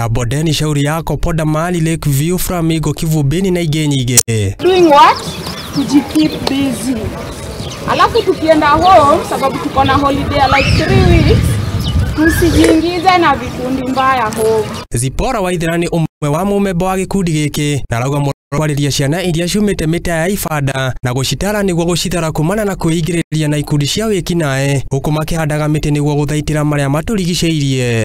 Ta Bondeni, Shauri Yako, Poda Mali, Lake View, Flamingo, Kivubini na ingĩ nyingĩ. Doing what? Tujikeep busy. Alafu tukienda home, sababu tuko na holiday like 3 weeks, tusijiingize na vikundi mbaya home. Zipora Waithera nĩ ũmwe wa mũmemba wa gĩkundi gĩkĩ na arauga kwarĩria ciana iria ciumĩte mĩtaa ya ibanda na gũcitara nĩguo gũcithara kumana na kwĩingĩrĩria na ikundi cia wĩkinaĩ, gũkũ makĩhandaga mĩtĩ nĩguo gũthaitĩra marĩa matũrigicĩirie.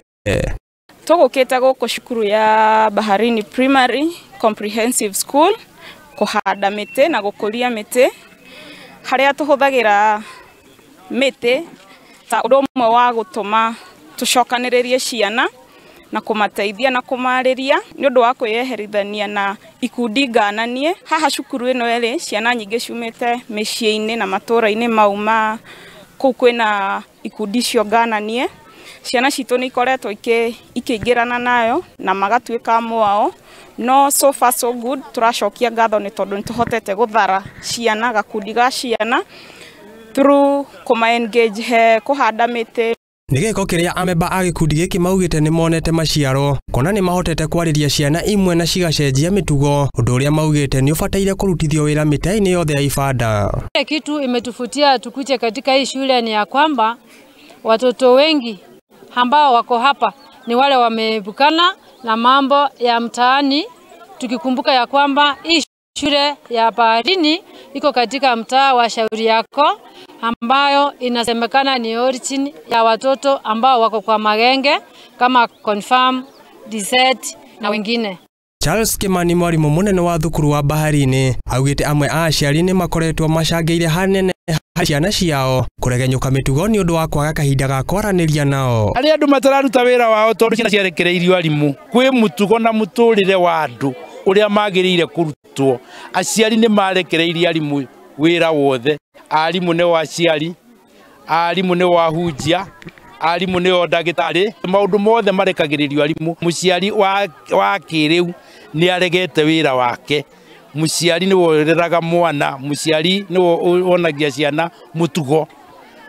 Tũgũkĩte gũkũ cukuru ya Baharini Primary Comprehensive School kũhanda mĩtĩ na gũkũria mĩtĩ, harĩa tũhũthagĩra mĩtĩ ta ũndũ ũmwe wa gũtũma tũcokanĩrĩrie ciana na kũmateithia na kũmarĩria nĩ ũndũ wa kwĩyeherithania na ikundi ngananie. Haha cukuru ĩno ĩrĩ ciana nyingĩ ciumĩte mĩciĩ-inĩ na matũũra-inĩ mau ma kũu kwĩna ikundi icio ngananie. Ciana citũ nĩ ikoretwo ikĩingĩrana nayo na magatuĩka amwe ao, no so far so good. Tũracokia ngatho nĩ tondũ nĩ tũhotete gũthara ciana, gakundi ga ciana through kũma engage he kũhanda mĩtĩ. Nĩ gĩko kĩrĩa amemba a gĩkundi gĩkĩ maugĩte nĩ monete maciaro, kuona nĩ mahotete kwarĩria ciana imwe na cigacenjia mĩtugo, ũndũ ũrĩa maugĩte nĩ ũbataire kũrutithio wĩra mĩtaa-inĩ yothe ya ibanda. Kitu imetufutia tukuje katika hii shule ni ya kwamba watoto wengi ambao wako hapa ni wale wameepukana na mambo ya mtaani, tukikumbuka ya kwamba hii shule ya Baharini iko katika mtaa wa Shauri Yako ambayo inasemekana ni origin ya watoto ambao wako kwa magenge kama Confirm, Desert na wengine. Charles Kimani, mwarimu munene wa thukuru wa Baharini, augite amwe a aciari nĩ makoretwo macangĩire hanene harĩ ciana ciao kũregenyũka mĩtugo nĩ ũndũ wa kwaga kahinda ga kwaranĩria nao. Arĩa andũ matararuta wĩra wao tondũ ciana ciarekereirio arimũ, kwĩ mũtugo na mũtũrĩre wa andũ ũrĩa magĩrĩire kũrutwo. Aciari nĩ marekereirie arimũ wĩra wothe. Arimũ nĩ wa aciari, arimũ nĩ wa hunjia, arimũ nĩo ndagĩtarĩ, maũndũ mothe marekagĩrĩrio arimũ. Mũciari wa kĩrĩu nĩ aregete wĩra wake. Mũciari nĩwe ũreraga mwana, mũciari nĩwe wonagia ciana mũtugo,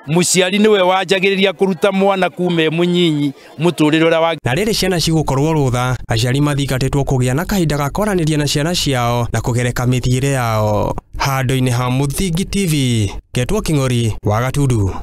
mũciari nĩwe wanjagĩrĩria kũruta mwana kuma e mũnyinyi mũtũrĩre ũrĩa wa. Na rĩrĩ ciana cigũkorwo rũtha, aciari mathingatĩtwo kũgĩa na kahinda ga kwaranĩria na ciana ciao na kũgereka mĩthiĩre yao. Handũ-inĩ ha Mũthingi TV, Getwo Kĩng'ori wa Gatundu.